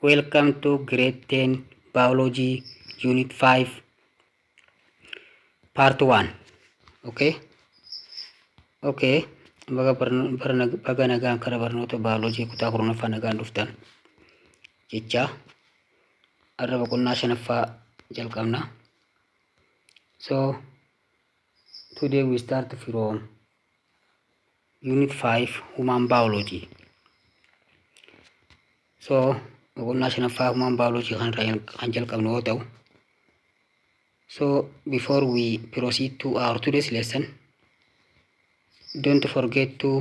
Welcome to grade 10 biology unit 5 part 1. Okay? Okay. Baga baga nagaan kara barnoota biology kutaa 10ffaa nagaan dhuftan jecha har'a boqonnaa shanaffaa jalqabna. So today we start from unit 5 human biology. So boqonnaa shanaffaa human biology kan jalqabnu yoo ta'u, so before we proceed to our today's lesson, don't forget to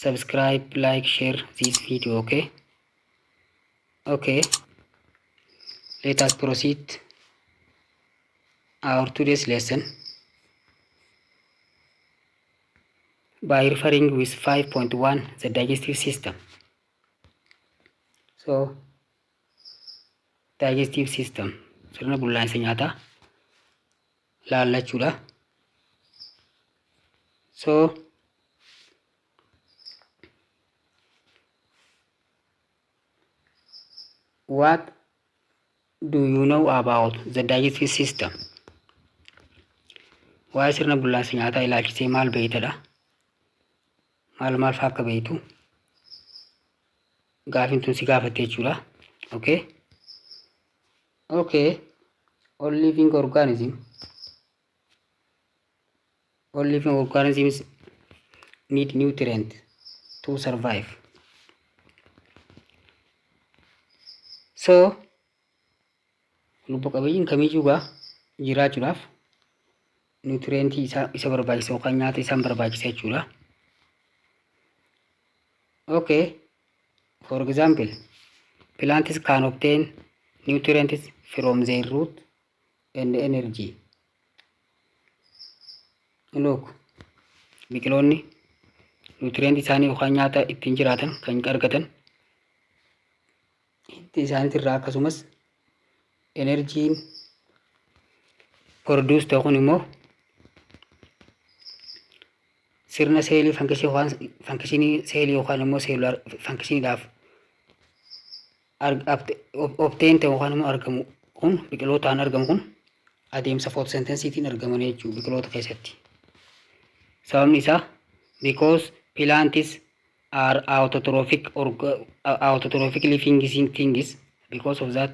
subscribe, like, share this video, okay? Okay, let us proceed our today's lesson by referring with 5.1, the digestive system. So digestive system, sirna bullaa'insa nyaataa laallachuudha. So what do you know about the digestive system? Waa'ee sirna bullaa'insa nyaataa ilaalchisee maal beeytadha? Maal maal fa'aa akka beeytu gaafin tun si gaafatte jechuudha. Okay? Okay. All living organisms need nutrient to survive. So lubbu qabeeyyiin kamiyyuu gaa jiraachuudhaaf nutrientii isa barbaachisa yookaan nyaata isaan barbaachisa jechuudha. Okay. For example, plants can obtain nutrients from their root and energy. Look, biqiloonni nutrientii isaanii yookaan nyaata ittiin jiraatan kan argatan hidda isaaniitirraa, akkasumas enerjiin produce ta'u kun immoo sirna seelii function yookaan functionii seelii yookaan immoo cellular functioniidhaaf obtain ta'u yookaan immoo argamu kun, biqilootaan argamu kun, adeemsa photosynthesisiitiin argaman jechuudha biqiloota keessatti. Sababni isaa, because plants are autotrophic or autotrophic living things. Because of that,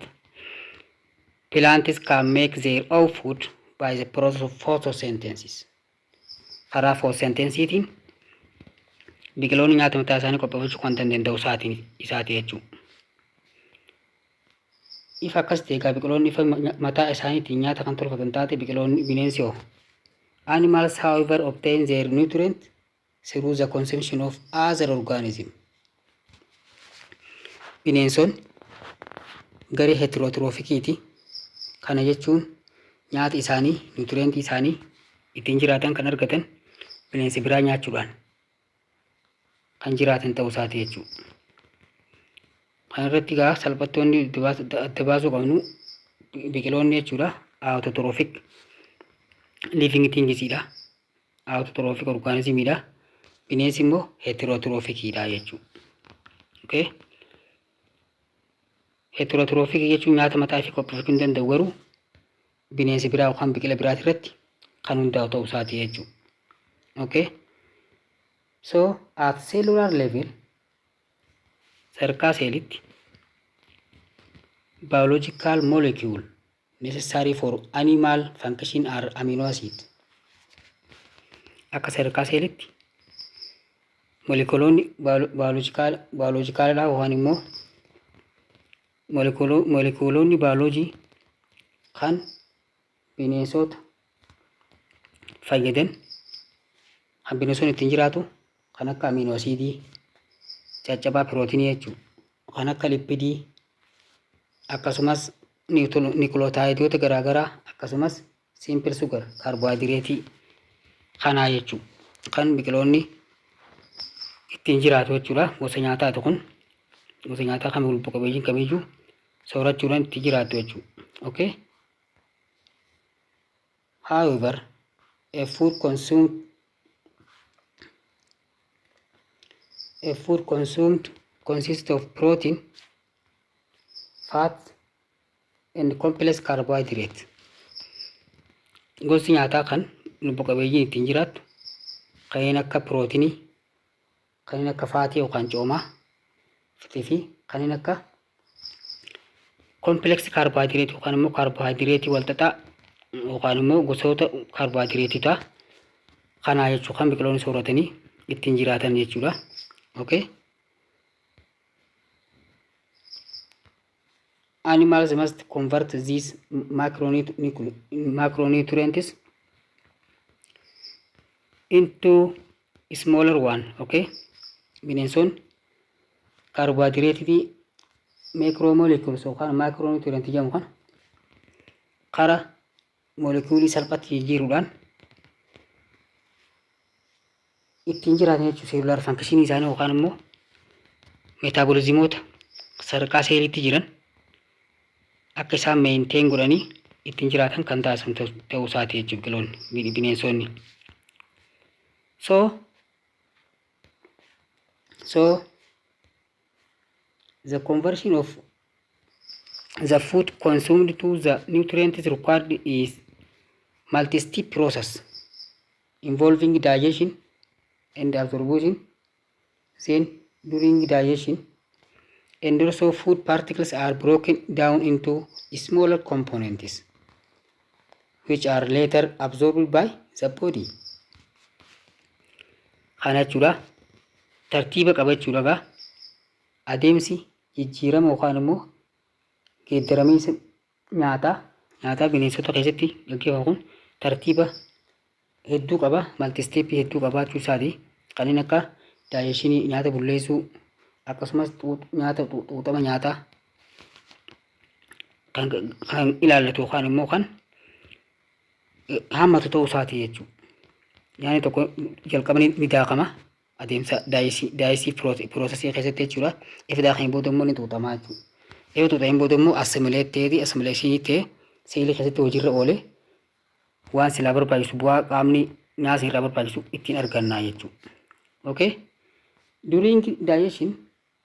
plants can make their own food by the process of photosynthesis. Karaa photosynthesisiitiin biqiloonni nyaata mataa isaanii qopheeffachuu kan danda'u isaati jechuudha. Ifa akkas ta'e egaa biqiloonni ifa mataa isaaniitiin nyaata kan tolfatan taate, biqiloonni bineensi hoo? Animals, however, obtain their nutrient through the consumption of other organism. Bineensonni garee heterotrophikiiti. Kana jechuun nyaata isaanii, nutrientii isaanii ittiin jiraatan kan argatan bineensa biraa nyaachuudhaan kan jiraatan ta'uu isaati jechuudha. Kana irratti egaa salphattoonni adda baasuu qabnu, biqiloonni jechuudha autotrophic living thingsidha. Autotrophic organismidha. Bineensi immoo heterotrophicidha jechuudha. Okay? Heterotrophic jechuun nyaata mataa ifii qopheeffachuu hin danda'u, garuu bineensi biraa yookaan biqila biraati irratti kan hundaa'u ta'uu isaati jechuudha. Okay? So at cellular level, sadarkaa seelitti, biological molecule necessary for animal function are amino acid. Akka sadarkaa seelitti molekuloonni biologicalidha yookaan immoo molekuloonni baayoloojii kan bineensota fayyadan, kan bineensonni ittiin jiraatu, kan akka amino acidii, caccabaa pirootinii jechuudha, kan akka lipidii, akkasumas nucleotideoota garaagaraa, akkasumas simple sugar kaarboohayidireetii kanaa jechuudha. Kan biqiloonni ittiin jiraatu jechuudha. Gosa nyaataati kun. Gosa nyaataa kan lubbu qabeeyyiin kamiyyuu soorachuudhaan itti jiraatu jechuudha. Okay? However, a food consumed consists of protein fat and complex carbohydrate. Gosti nyaataa kan lubbu qabeeyyiin ittiin jiraattu kanneen akka pirootinii, kanneen akka fatii yookaan coomaa fi kanneen akka complex carbohydrate yookaan immoo kaarbohaayidireetii walxaxaa yookaan immoo gosoota kaarbohaayidireetotaa kanaa jechuu, kan biqiloonni sooratanii ittiin jiraatan jechuudha. Okay. Animals must convert these macronutrients into smaller one. Okay. Bineensonni kaarbohaayidireetii macromolecules yookaan macronutrient jedhamu kana kara moolekuulii salphatti jijjiiruudhaan ittiin jiraatan jechuudha. Cellular functionii isaanii yookaan immoo meetaaboolizimoota sadarkaa seeliitti jiran akka isaan maintain godhanii ittiin jiraatan kan taasisan ta'uu isaati jechuudha biqiloonni, bineensonni. So the conversion of the food consumed to the nutrients required is multi-step process involving digestion and absorption. Then during digestion and also food particles are broken down into smaller components, which are later absorbed by the body. Kana jechuudha, tartiiba qaba jechuudha. Gaa adeemsi jijjiirama yookaan immoo geeddaramiinsa nyaataa bineensota keessatti gaggeeffamu kun tartiiba hedduu qaba, multi-stepii hedduu qabaachuu isaati. Kanneen akka digestionii, nyaata bulleessuu, akkasumas nyaata xuuxama nyaataa kan ilaallatu yookaan immoo kan hammatu ta'uu isaati jechuudha. Nyaanni tokko jalqaba ni daakama adeemsa digestive processii keessatti jechuudha. Ifa daakanii booda immoo ni xuuxama jechuudha. Yoo xuuxameen booda immoo assimilate ta'eeti, assimilationii ta'ee seelii keessatti hojiirra oolee waan silaa barbaachisu, bu'aa qaamni nyaata irraa barbaachisu ittiin argannaa jechuudha. Okay? During digestion,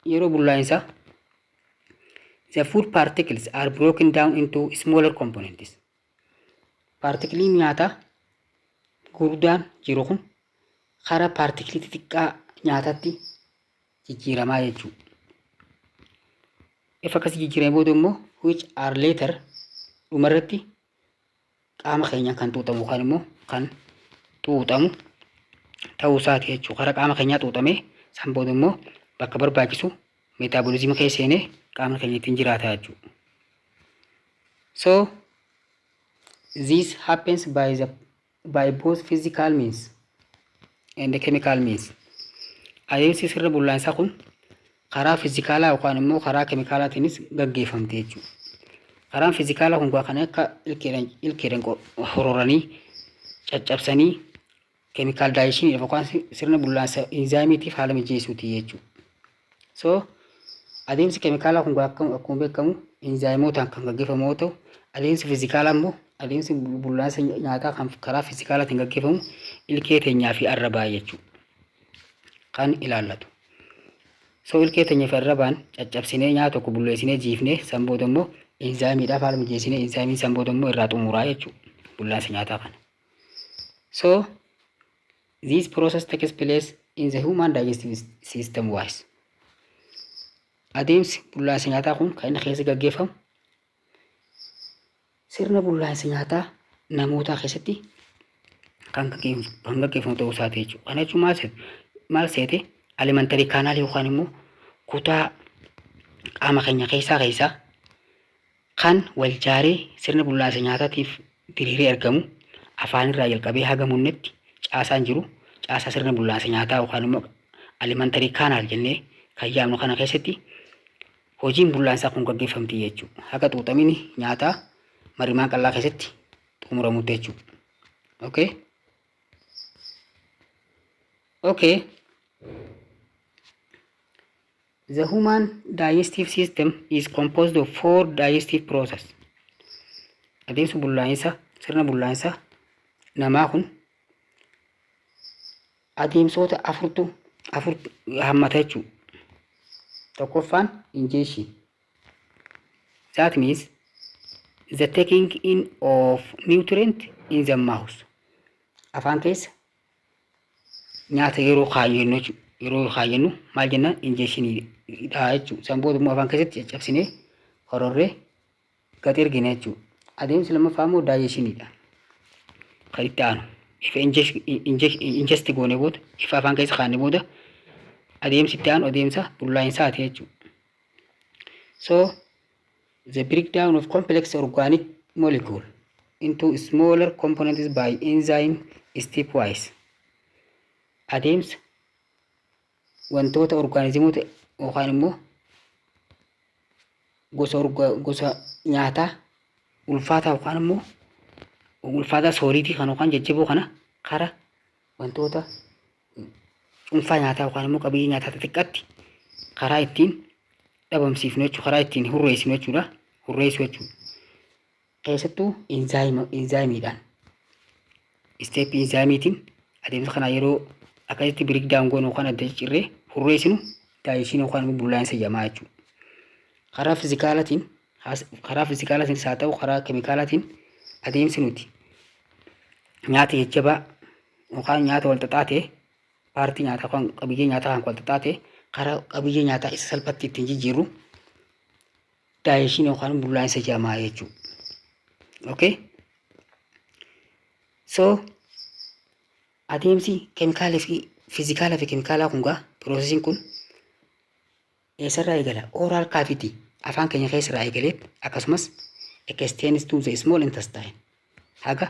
yeroo bullaa'insaa, the food particles are broken down into smaller components. Paartikiliin nyaataa gurguddaan jiru kun karaa paartikilii xixiqqaa nyaatatti jijjiiramaa jechuudha. Ifa akkasii jijjiiramee booda immoo which are later, dhumarratti qaama keenyaan kan xuuxamu yookaan immoo kan xuuxamu ta'uu isaati jechuudha. Karaa qaama keenyaa xuuxamee san booda immoo bakka barbaachisu meetaaboolizimii keessa seenee qaamni keenya ittiin jiraata jechuudha. So this happens by both physical means and the chemical means. Adeemsi sirna bullaa'insaa kun karaa fiizikaalaa yookaan immoo karaa keemikaalaatiinis gaggeeffamte jechuudha. Karaan fiizikaalaa kun kan akka ilkeedhaan hororanii caccabsanii chemical digestionii yookaan sirna bullaa'insa inzaayimiitiif haala mijeessuuti jechuudha. So adeemsi keemikaalaa kun akkuma beekamu inzaayimootaan kan gaggeeffamu yoo ta'u, adeemsi fiizikaalaa immoo, adeemsi bullaa'insa nyaataa kan karaa fiizikaalaatiin gaggeeffamu ilkee teenyaa fi arrabaa jechuudha. Kan ilaallatu. So ilkee teenya fi arrabaan caccabsinee nyaata tokko bulleessinee jiifnee san booda immoo inzaayimiidhaaf haala mijeessinee inzaayimiin san booda immoo irraa xumuraa jechuudha bullaa'insa nyaataa kana. So this process takes place in the human digestive system wise. Adeemsi bullaa'insa nyaataa kun kan inni keessa gaggeeffamu sirna bullaa'insa nyaataa namootaa keessatti kan gaggeeffamu ta'uu isaati jechuudha. Kana jechuun maal seete? Alimentary canal yookaan immoo kutaa qaama keenya keessaa kan wal jaaree sirna bullaa'insa nyaataatiif diriiree argamu, afaanirraa jalqabee haga munnetti caasaan jiru, caasaa sirna bullaa'insa nyaataa yookaan immoo alimentary canal jennee kan yaamnu kana keessatti hojiin bullaa'insaa kun gaggeeffamti jechuudha. Haga xuuxamini nyaataa marimaan qal'aa keessatti xumuramutti jechuudha. Okay? Okay. The human digestive system is composed of four digestive process. Adeemsi bullaa'insa, sirna bullaa'insa namaa kun adeemsota afurtu afur hammata jechuudha. Tokkoffaan ingestion. That means the taking in of nutrient in the mouth. Afaan keessa nyaata yeroo kaayyennu jechuudha. Yeroo kaayyennu maal jennaan? Ingestioniidha jechuudha. San booda immoo afaan keessatti caccabsinee hororree gad ergina jechuudha. Adeemsi lammaffaa immoo digestioniidha. Kan itti aanu. Ifa ingest goone booda, ifa afaan keessa kaa'anne booda, adeemsi itti aanu adeemsa bullaa'insaati jechuudha. So the breakdown of complex organic molecule into smaller components by enzyme stepwise. Adeemsa wantoota orgaanizimoota yookaan immoo gosa nyaataa ulfaataa yookaan immoo ulfaataa sooriitii kan yookaan jajjaboo kana kara wantoota cuunfaa nyaataa yookaan immoo qabiyyee nyaataa xixiqqaatti karaa ittiin dhabamsiifnu jechuudha. Karaa ittiin hurreessinu jechuudha. Hurreessuu jechuudha. Keessattuu enzymiidhaan. Stepii enzymiitiin adeemsa kanaa yeroo akkasitti breakdown goonu yookaan adda ciccirree hurreessinu digestionii yookaan immoo bullaa'insa jedhama jechuudha. Karaa fiizikaalaatiin haa ta'u karaa keemikaalaatiin, adeemsi nuti nyaata jajjabaa yookaan nyaata wal xaxaa ta'e, partii nyaataa yookaan qabiyyee nyaataa kan wal xaxaa ta'e karaa qabiyyee nyaataa isa salphatti ittiin jijjiirru digestionii yookaan bullaa'insa jedhama jechuudha. Okay? So adeemsi keemikaalaa fi fiizikaalaa fi keemikaalaa kun gaa, processiin kun eessarraa eegala? Oral cavity, afaan keenya keessarraa eegalee, akkasumas extends to the small intestine, haga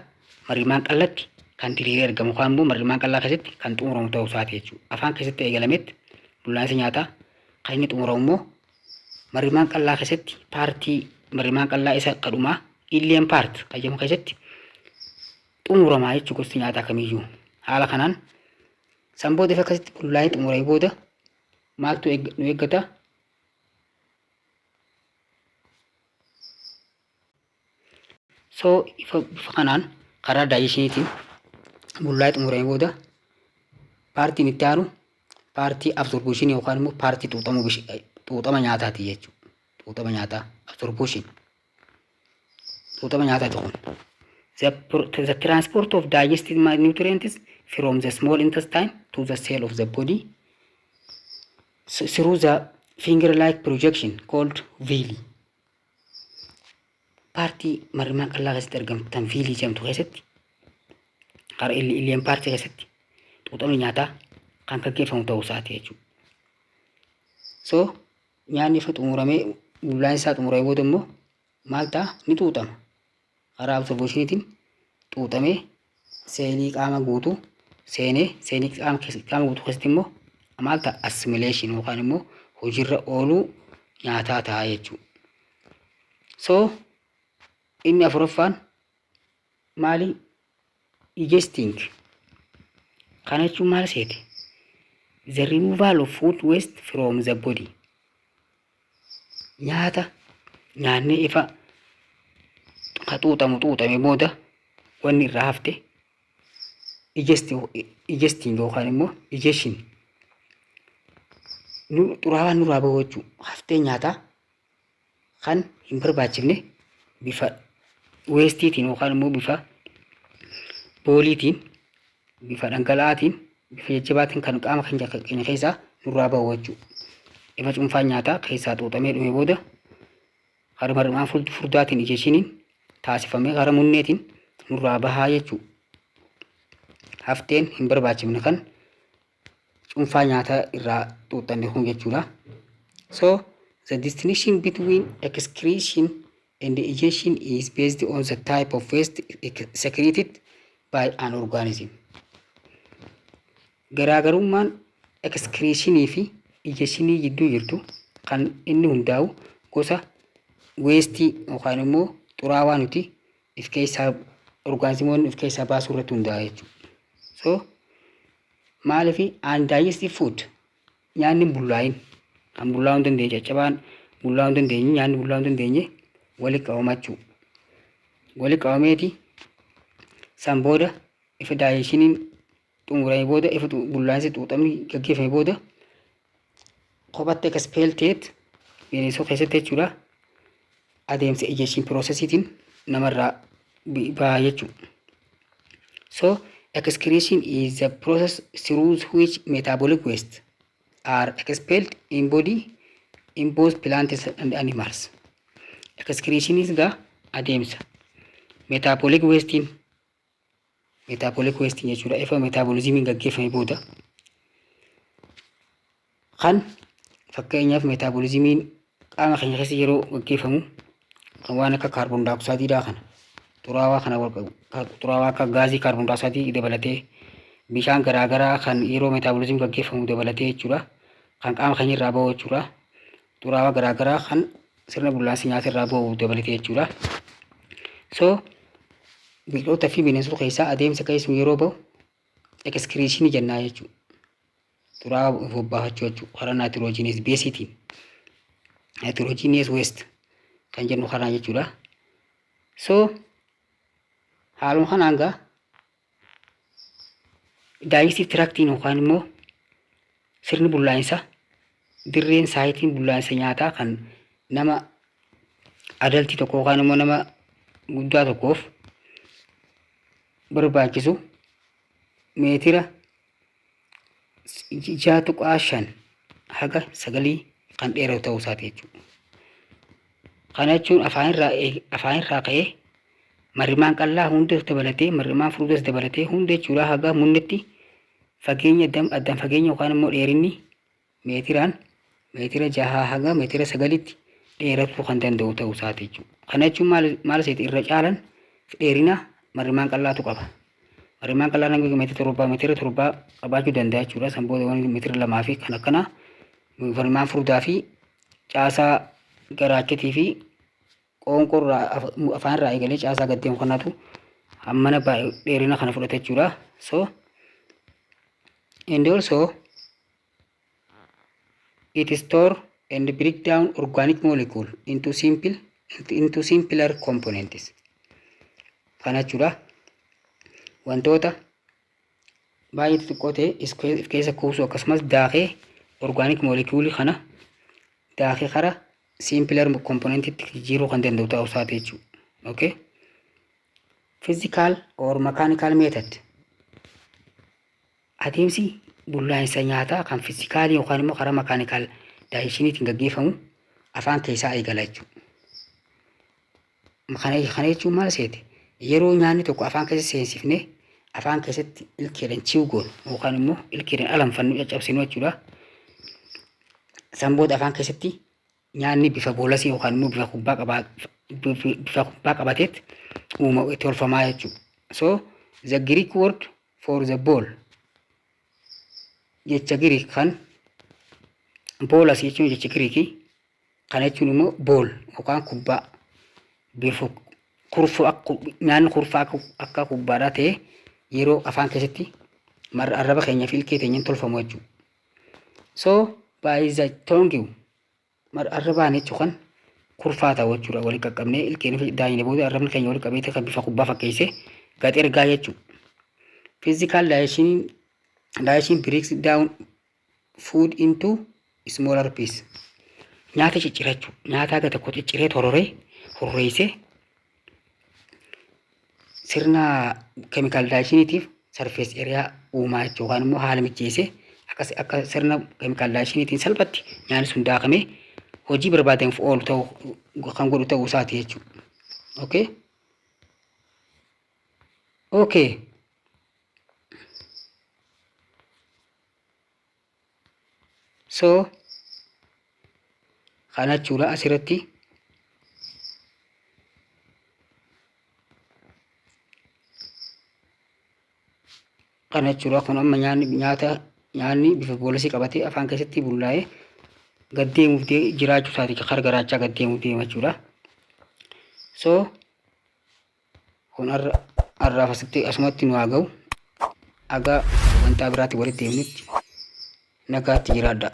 marrimaan qallatti kan diriiree argamu yookaan immoo marrimaan qallaa keessatti kan xumuramu ta'uu isaati jechuudha. Afaan keessatti eegalametti bullaa'insa nyaataa kan inni xumuramu immoo marrimaan qallaa keessatti, partii marrimaan qallaa isa qadhumaa ileum part kan jedhamu keessatti xumuramaa jechuudha gosti nyaataa kamiyyuu. Haala kanaan san booda ifa akkasitti bullaa'ee xumuree booda maaltu nu eeggata? So ifa bifa kanaan karaa digestioniitiin bullaa'ee xumuree booda partiin itti aanu partii absorptionii yookaan immoo partii xuuxama nyaataati jechuudha. Xuuxama nyaataa, absorption. Xuuxama nyaataati kun. The transport of digested nutrients from the small intestine to the cell of the body through the finger-like projection called villi. Partii marrimaan qallaa keessatti argamtu tan villi jedhamtu keessatti, karaa ileum partii keessatti xuuxamni nyaataa kan gaggeeffamu ta'uu isaati jechuudha. So nyaanni ifa xumuramee, bullaan isaa xumuramee booda immoo maal ta'a? Ni xuuxama. Karaa absorptioniitiin xuuxamee seelii qaama guutuu seenee, seelii qaama guutuu keessatti immoo maal ta'a? Assimilation yookaan immoo hojiirra ooluu nyaataa ta'a jechuudha. So inni afuraffaan maali? Egesting. Kana jechuun maal seete? The removal of food waste from the body. Nyaata nyaannee ifa ka xuuxamu xuuxame booda wanni irraa hafte egesting yookaan immoo egestion. Xuraawaan nurraa bahu jechuudha. Haftee nyaataa kan hin barbaachifne bifa wasteiitiin yookaan immoo bifa booliitiin, bifa dhangala'aatiin, bifa jajjabaatiin kan qaama keenya keessaa nurraa bahu jechuudha. Ifa cuunfaan nyaataa keessaa xuuxamee dhume booda karaa marmaan furdaatiin egestioniin taasifamee karaa munneetiin nurraa bahaa jechuudha. Hafteen hin barbaachifne kan cuunfaa nyaataa irraa xuuxanne kun jechuudha. So the distinction between excretion and egestion is based on the type of waste secreted by an organism. Garaagarummaan excretionii fi egestionii jidduu jirtu kan inni hundaa'u gosa wasteii yookaan immoo xuraawaa nuti if keessaa, orgaanizimoonni if keessaa baasuu irratti hundaa'a jechuudha. So maaliif undigested food, nyaanni hin bullaa'in, kan bullaa'uu hin dandeenye, caccabaan bullaa'uu hin dandeenye, nyaanni bullaa'uu hin dandeenye walitti qabama jechuudha. Walitti qabameeti san booda ifa digestioniin xumurame booda, ifa bullaa'insi xuuxamni gaggeeffame booda kophatti expel ta'eet bineensota keessatti jechuudha. Adeemsa egestion processiitiin namarraa baha jechuudha. So excretion is the process through which metabolic waste are expelled in body in both plants and animals. Excretion is gaa adeemsa metabolic wastein, metabolic waste jechuudha. Ifa metabolismiin gaggeeffame booda kan fakkeenyaaf metabolismiin qaama keenya keessa yeroo gaggeeffamu kan waan akka kaarboon daayoksaayidiidhaa kana, xuraawaa kana, xuraawaa akka gaazii kaarboon daayoksaaydii dabalatee, bishaan garaagaraa kan yeroo metabolismiin gaggeeffamu dabalatee jechuudha, kan qaama keenya irraa bahu jechuudha, xuraawaa garaagaraa kan sirna bullaansa nyaata irraa bahu dabalatee jechuudha. So biqiloota fi bineensota keessaa adeemsa keessa yeroo bahu excretion jennaa jechuudha. Xuraawaa bobbaafachuu jechuudha karaa nitrogenous baseiitiin. Nitrogenous waste kan jennu karaa jechuudha. So haaluma kanaan gaa digestive tractiin yookaan immoo sirni bullaa'insa dirreen siteiin bullaa'insa nyaataa kan nama adultii tokko yookaan immoo nama guddaa tokkoof barbaachisu meetira 6.5 haga 9 kan dheeratu ta'uu isaati jechuudha. Kana jechuun afaan irraa ka'ee marrimaan qal'aa hunda dabalatee, marrimaan furdaas dabalatee hunda jechuudha, haga munnetti fageenya addaan fageenya yookaan immoo dheerinni meetiraan meetira 6 haga meetira 9tti dheeratuu kan danda'u ta'uu isaati jechuudha. Kana jechuun maal seeti? Irra caalan dheerina marrimaan qal'aatu qaba. Marrimaan qal'aan hanga meetira 7, meetira 7 qabaachuu danda'a jechuudha. San booda waan meetira 2 fi kan akkanaa marrimaan furdaa fi caasaa garaachatii fi qoonqoo afaan irraa eegalee caasaa gad deemu kanaatu hammana dheerina kana fudhata jechuudha. So and also it store and break down organic molecule into simpler components. Kana jechuudha. Wantoota baay'ee xixiqqoo ta'e of keessa kuusuu, akkasumas daakee organic molecule kana daakee kara simpler componentitti jijjiiruu kan danda'u ta'uu isaati jechuudha. Okay? Physical or mechanical method. Adeemsi bullaa'insa nyaataa kan physicalii yookaan immoo karaa mechanical digestioniitiin gaggeeffamu afaan keessaa eegala jechuudha. Kana jechuun maal seete? Yeroo nyaanni tokko afaan keessa seensifnee afaan keessatti ilkeedhaan chew goonu yookaan immoo ilkeedhaan alanfannu, caccabsinu jechuudha. San booda afaan keessatti nyaanni bifa bolusii yookaan immoo bifa kubbaa qabateet uuma tolfamaa jechuudha. So the Greek word for the ball, jecha Greek kan bolus jechuun jecha Giriikii, kana jechuun immoo ball yookaan kubbaa bifa kurfoo, nyaanni kurfaa akka kubbaadhaa ta'e yeroo afaan keessatti arraba keenya fi ilkee teenyaan tolfamu jechuudha. So by the tongue, arrabaan jechuun kan kurfaa ta'u jechuudha, waliin qaqqabnee ilkeen daayine booda arrabni keenya waliin qabeete kan bifa kubbaa fakkeessee gad ergaa jechuudha. Physical digestion breaks down food into smaller piece. Nyaata ciccirachuu, nyaata haga tokko cicciree tororee hurreessee sirna chemical digestioniitiif surface area uumaa jechuudha, yookaan immoo haala mijeessee akka sirna chemical digestioniitiin salphatti nyaanni sun daakamee hojii barbaadamuuf oolu ta'uu kan godhu ta'uu isaati jechuudha. Okay? Okay. So kana jechuudha asirratti. Kana jechuudha, kun amma nyaanni nyaata nyaanni bifa bolusii qabatee afaan keessatti bullaa'ee gad deemuuf jiraachuu isaati, kara garaachaa gad deemuuf deema jechuudha. So kun har'aaf asitti asumatti nu haa ga'u. Haga sagantaa biraatti walitti deemnutti nagaatti jiraadha.